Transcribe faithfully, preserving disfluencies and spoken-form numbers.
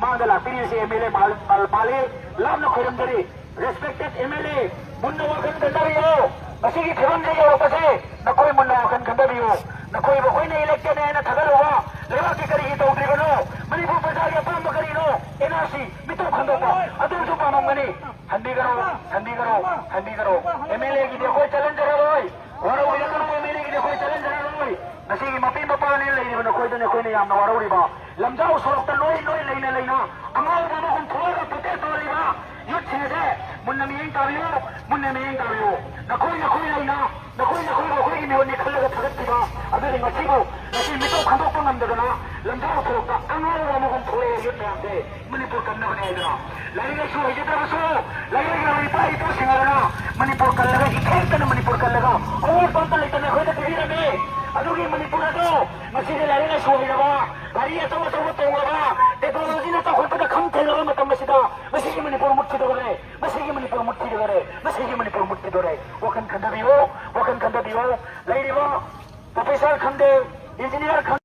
ꯃꯥꯡꯗ ꯂꯥꯛꯄꯤꯔꯤꯕꯁꯤ M L A ꯃꯥꯜ-, ꯃꯥꯜ-, ꯃꯥꯜꯂꯤ꯫ ꯂꯥꯞꯅ ꯈꯣꯏꯔꯝꯖꯔꯤ꯫ Respected ꯑꯦꯝ ꯑꯦꯜ ꯑꯦ, ꯃꯨꯟꯅ ꯋꯥꯈꯜ ꯈꯟꯊꯕꯤꯌꯨ꯫ ꯉꯁꯤꯒꯤ ꯐꯤꯕꯝꯁꯦ ꯌꯧꯔꯛꯄꯁꯦ ꯅꯈꯣꯏ ꯃꯨꯟꯅ ꯋꯥꯈꯜ ꯈꯟꯊꯕꯤꯌꯨ꯫ ꯅꯈꯣꯏꯕꯨ ꯑꯩꯈꯣꯏꯅ elected ꯅꯦ ꯍꯥꯏꯅ ꯊꯥꯒꯠꯂꯨꯕ ꯂꯩꯕꯥꯛꯀꯤ ꯀꯔꯤꯒꯤ ꯇꯧꯗ꯭ꯔꯤꯕꯅꯣ? ꯃꯅꯤꯄꯨꯔ ꯄ꯭ꯔꯖꯥꯒꯤ ꯑꯄꯥꯝꯕ ꯀꯔꯤꯅꯣ? ꯑꯦꯟ ꯑꯥꯔ ꯁꯤ, ꯃꯤꯇꯣꯞ ꯈꯟꯗꯣꯛꯄ, ꯑꯗꯨꯁꯨ ꯄꯥꯝꯂꯝꯒꯅꯤ꯫ ꯍꯟꯕꯤꯒꯔꯣ, ꯍꯟꯕꯤꯒꯔꯣ, ꯍꯟꯕꯤꯒꯔꯣ꯫ ꯑꯦꯝ ꯑꯦꯜ ꯑꯦꯒꯤꯗꯤ ꯑꯩꯈꯣꯏ ꯆꯠꯍꯟꯖꯔꯔꯣꯏ꯫ ꯋꯥꯔꯧꯕꯤꯔꯛꯀꯅꯨ, ꯑꯦꯝ ꯑꯦꯜ ꯑꯦꯒꯤꯗꯤ ꯑꯩꯈꯣꯏ ꯆꯠꯍꯟꯖꯔꯔꯣꯏ꯫ ꯉꯁꯤꯒꯤ ꯃꯄꯤ ꯃꯄꯥꯅꯦꯅ ꯂꯩꯔꯤꯕ ꯅꯈꯣꯏꯗꯅꯤ ꯑꯩꯈꯣꯏꯅ ꯌꯥꯝꯅ ꯋꯥꯔꯧꯔꯤꯕ꯫ ꯂꯝꯖꯥꯎ ꯁꯣꯔꯣꯛꯇ ꯅꯣꯏ ꯅꯣꯏ ꯂꯩꯅ ꯂꯩꯅ ꯑꯉꯥꯎꯕ ꯑꯃꯒꯨꯝ ꯊꯣꯛꯂꯒ protest ꯇꯧꯔꯤꯕ youth ꯁꯤꯡ ꯑꯁꯦ ꯃꯨꯟꯅ ꯃꯤꯠꯌꯦꯡ ꯇꯥꯕꯤꯌꯨ, ꯃꯨꯟꯅ ꯃꯤꯠꯌꯦꯡ ꯇꯥꯕꯤꯌꯨ꯫ ꯅꯈꯣꯏ ꯅꯈꯣꯏ ꯂꯩꯅ, ꯅꯈꯣꯏ ꯅꯈꯣꯏꯕꯨ ꯑꯩꯈꯣꯏꯒꯤ ꯃꯤꯍꯨꯠꯅꯤ ꯈꯜꯂꯒ ꯊꯥꯒꯠꯄꯤꯕ ꯑꯗꯨꯗꯤ ꯉꯁꯤꯕꯨ, ꯉꯁꯤ ꯃꯤꯇꯣꯞ ꯈꯟꯗꯣꯛꯄ ꯉꯝꯗꯗꯅ ꯂꯝꯖꯥꯎ ꯁꯣꯔꯣꯛꯇ ꯑꯉꯥꯎꯕ ꯑꯃꯒꯨꯝ ꯊꯣꯛꯂꯛꯑꯦ youth ꯃꯌꯥꯝꯁꯦ꯫ ꯃꯅꯤꯄꯨꯔ ꯀꯟꯅꯕꯅꯦ ꯍꯥꯏꯗꯅ꯫ ꯂꯥꯏꯔꯤꯛ ꯂꯥꯏꯁꯨ ꯍꯩꯖꯗ꯭ꯔꯕꯁꯨ ꯂꯩꯔꯤꯕ ꯏꯄꯥ ꯏꯄꯨꯁꯤꯡ ꯑꯗꯨꯅ ꯃꯅꯤꯄꯨꯔ ꯀꯜꯂꯒ, ꯏꯊꯦꯡꯇꯅ ꯃꯅꯤꯄꯨꯔ ꯀꯜꯂꯒ, ꯑꯋꯥꯠꯄ ꯑꯝꯇ ꯂꯩꯇꯅ ꯑꯩꯈꯣꯏꯗ ꯄꯤꯕꯤꯔꯝꯃꯤ꯫ ꯑꯗꯨꯒꯤ ꯃꯅꯤꯄꯨꯔ ꯑꯗꯨ ꯉꯁꯤꯗꯤ ꯂꯥꯏꯔꯤꯛ ꯂꯥꯏꯁꯨ ꯍꯩꯔꯕ, ꯒꯥꯔꯤ ꯑꯆꯧ ꯑꯆꯧꯕ ꯇꯣꯡꯂꯕ, technology ꯅ ꯆꯥꯎꯈꯠꯄꯗ ꯈꯝ ꯊꯦꯡꯂꯕ ꯃꯇꯝ ꯑꯁꯤꯗ ꯃꯁꯤꯒꯤ ꯃꯅꯤꯄꯨꯔ ꯃꯨꯠꯈꯤꯗꯧꯔꯦ, ꯃꯁꯤꯒꯤ ꯃꯅꯤꯄꯨꯔ ꯃꯨꯠꯈꯤꯗꯧꯔꯦ, ꯃꯁꯤꯒꯤ ꯃꯅꯤꯄꯨꯔ ꯃꯨꯠꯈꯤꯗꯧꯔꯦ꯫ ꯋꯥꯈꯜ ꯈꯟꯊꯕꯤꯌꯨ, ꯋꯥꯈꯜ ꯈꯟꯊꯕꯤꯌꯨ꯫ ꯂꯩꯔꯤꯕ professor ꯈꯪꯗꯦ, engineer ꯈꯪꯗꯦ,